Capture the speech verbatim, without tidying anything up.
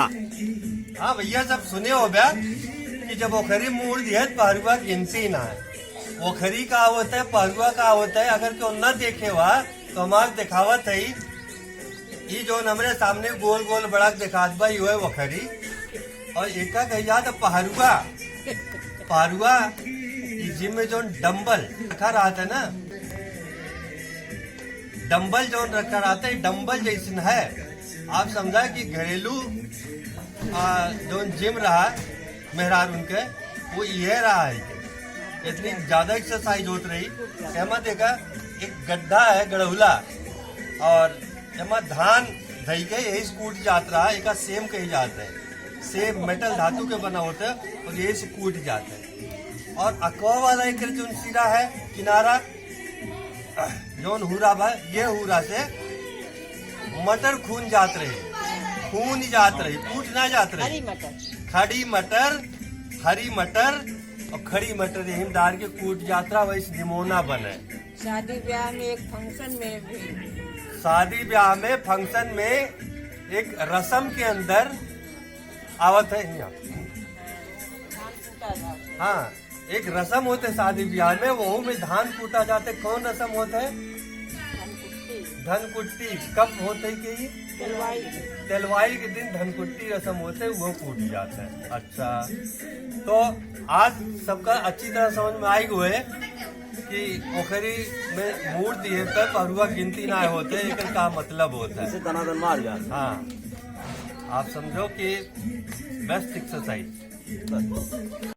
हाँ भैया, सब सुने होबे कि जब ओखरी मूड़ दिहे त पहरुआ गिनती ना है। ओखरी का होत है, पहरुआ का होत है, अगर केउ न देखे हुआ तो हमार देखावत है। ई जौन हमरे सामने गोल गोल बड़ा देखात बा, इहो है ओखरी। और एका कही जात पहरुआ। पहरुआ, ई जिम में जौन डंबल रखा रहत है ना, डंबल जौन रखा रहत है, डंबल जैसन है। आप समझा कि घरेलू, आ, जौन जिम रहा मेहरारुन के, वो इहे रहा है। इतनी ज्यादा एक्सरसाइज होत रही। एमा देखा, एक गड्ढा है, गड़हुला, और एमा धान धई के यही से कूट जात रहा, एका सेम कही जात है। सेम मेटल धातु के बना होत है और यही से कूट जात है। और अकवा वाला एक जौन सिरा है, किनारा, जौन हूरा बा, ये हूरा से मटर खून जात रही, खून जात रही, कूट ना जात रही। हरी मटर। खड़ी मटर, हरी मटर और खड़ी मटर यही में डार के कूट जात रहा, वही से निमोना बने। शादी ब्याह में, एक फंक्शन में भी। शादी ब्याह में, फंक्शन में एक रस्म के अंदर आवत है यहाँ। धान कूटा जात है। हाँ, एक रस्म होत है शादी ब्याह में, वहू में धान कूटा जात है। कौन रस्म होत है? धनकुट्टी। धनकुट्टी कब होत है कि? तेलवाई। तेलवाई के दिन धनकुट्टी रस्म होत है, वो कूट जात है। अच्छा, तो आज सबका अच्छी तरह समझ में आई गए कि ओखरी में मूड़ दिहे पे पहरुआ गिनती ना होत है, एकर का मतलब होत है। इसे दनादन मार जात। हाँ, आप समझो कि बेस्ट एक्सरसाइज।